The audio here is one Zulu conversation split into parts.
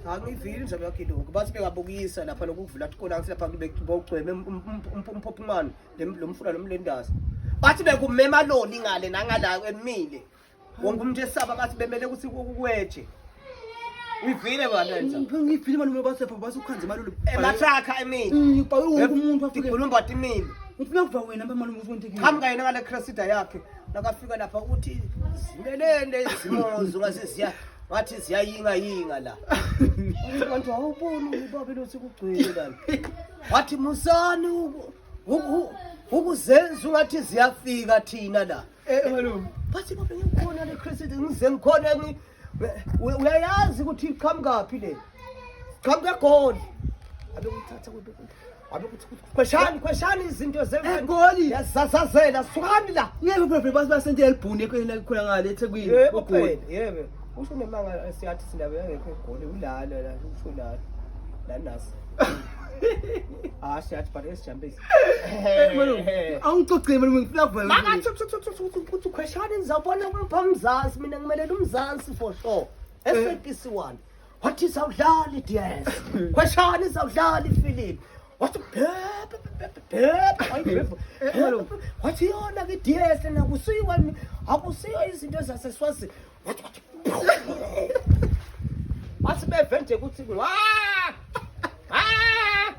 Angivile indaba yakhe lokho. Bathi bengabukisa lapha lokuvula tikolo angithi lapha bogcweme umphophumane lo mfula lomlendazi. Bathi bekumema loli ngale nangala emile. Wonke umuntu esaba bathi bemele ukuthi kweje. Uyivile bana enza. Ngivile malume bathi lapha bathi ukhanze malume. Emathrakha emile. Ngibhawe wonke umuntu afike. Ikhulumba timile. Ngifuna kuva wena mpa malume ufuna ukuthi. Qhamuka yena ngale Cressida yakhe. Nakafika lapha uthi zimelene izimozo ngase ziya ngathi ziyayinga yinga la. Abantu awuboni ubaba lothi kugcwele lana. Wathi musani ukuzenza ungathi ziyafika thina la. Eh malume. Bathi baba ngikhona le Cressida ngize ngikhona ngi uyayazi ukuthi iqhamukaphi le. Qhamuka eGoli. Abe kuthatha wabe kuthi khweshani khweshani izinto eGoli. Yazazazela sukani la. Ngeke phela bathi basente elibhuni ekhona khona ngale eThekwini. Yebo phela yebo. Usho nemanga siyathi sindaba yangekho eGoli ulala la usho la. La nasi. Ah siyathi but esijambisi. Malume, awungixoxele malume ngifuna kuva. Makathi uthi khweshani nizawubona umpha umzansi mina ngimelela umzansi for sure. SABC 1. Wathi sawudlala i-DS. Khweshani sawudlala ifilimu. Wathi bhebhe bhebhe bhebhe. Wathi yona ke DS nakusiwa akusiyo izinto zaseSwazini. Wathi wathi Wathi beve nje ukuthi wa Ah!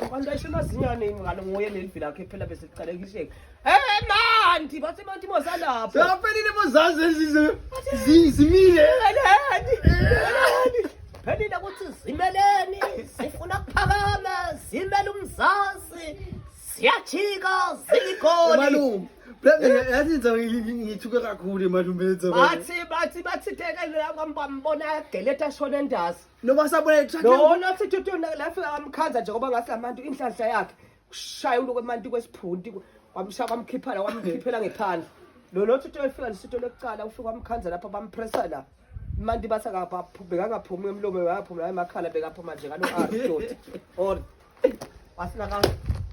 Abantu ayisho emazinyaneni ngalo nguye leli vila lakhe phela bese liqalekisheka. Eh manti bathi manti mozalapho. Sewaphelile bozazi ezizo zimile. Zimeleni. Zimeleni. Phelile ukuthi zimeleni sifuna kuphakama zimele umzansi siyajika ziligoli. Malume. Phela yazi nje ngithuke kakhulu malume enza. Bathi bathi bathi teke la kwambona geletha shona endasi. Noba sabona i-truck. Lona thi tutu lafika amkhanza nje ngoba ngathi lamantu inhlanhla yakhe. Kushaya uloku emanti kwesiphunti wamshaya wamkhipha la wamkhiphela ngephandle. Lo lo tutu efika lisito lokuqala ufika wamkhanza lapha bampressa la. Manti basa bekangaphumi emlomo waphuma la emakhala bekaphuma nje ngalo R dot. Or wasina ka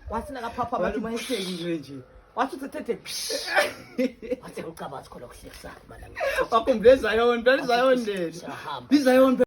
wasina ka phapha Malume mayihleki nje. Wathi uthethe wathi ngicabanga khona kuhlekisa malanga. Wakhumbule Zion, phela Zion leli. Siyahamba. Zion.